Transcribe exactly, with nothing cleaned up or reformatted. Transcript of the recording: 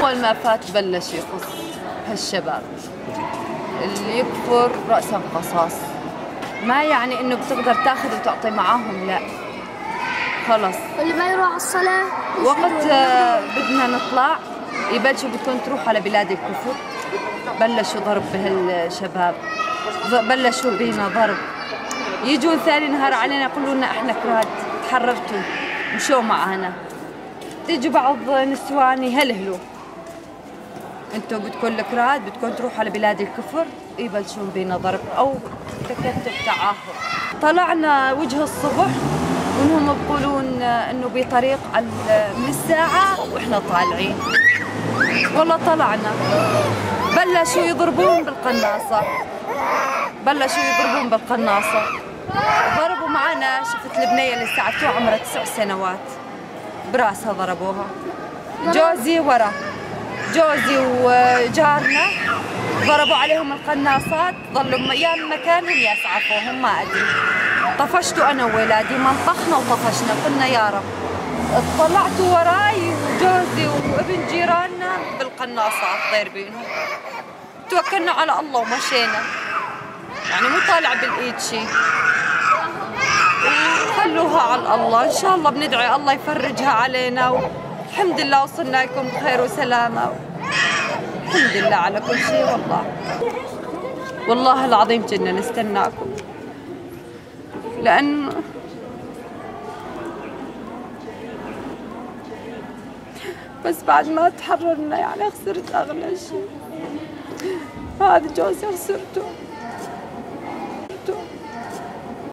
أول ما فات بلش يخص هالشباب، اللي يكفر رأسا قصاص. ما يعني إنه بتقدر تاخذ وتعطي معاهم، لا، خلص. اللي ما يروح على الصلاة وقت، آه، بدنا نطلع، يبلشوا بدكم تروحوا على بلاد الكفر. بلشوا ضرب بهالشباب، ض-، بلشوا بينا ضرب. يجون ثاني نهار علينا يقولون: "احنا كراد، تحررتوا، مشوا معانا." تيجي بعض نسوان يهلهلوا: "انتوا بدكم الكراد، بدكم تروحوا على بلاد الكفر." يبلشون بينا ضرب او تكتل تعاهد. طلعنا وجه الصبح وانهم يقولون انه بطريق ال-، من الساعة واحنا طالعين. والله طلعنا، بلشوا يضربون بالقناصة، بلشوا يضربون بالقناصة. ضربوا معنا، شفت البنية اللي ساعدتوها عمرها تسع سنوات، براسها ضربوها. جوزي ورا، جوزي وجارنا ضربوا عليهم القناصات، ظلوا م-، يا مكانهم يا سعفوهم، ما أدري. طفشت أنا وولادي، ما انطقنا وطفشنا، قلنا: "يا رب". طلعت وراي جوزي وابن جيراننا بالقناصات ضير بينهم. توكلنا على الله ومشينا، يعني مو طالع بالإيد شي. وخلوها على الله، إن شاء الله بندعي الله يفرجها علينا. والحمد لله وصلنا لكم بخير وسلامة. الحمد لله على كل شي والله. والله العظيم كنا نستناكم، لأن بس بعد ما تحررنا، يعني، خسرت أغلى شي. هذا جوزي خسرته.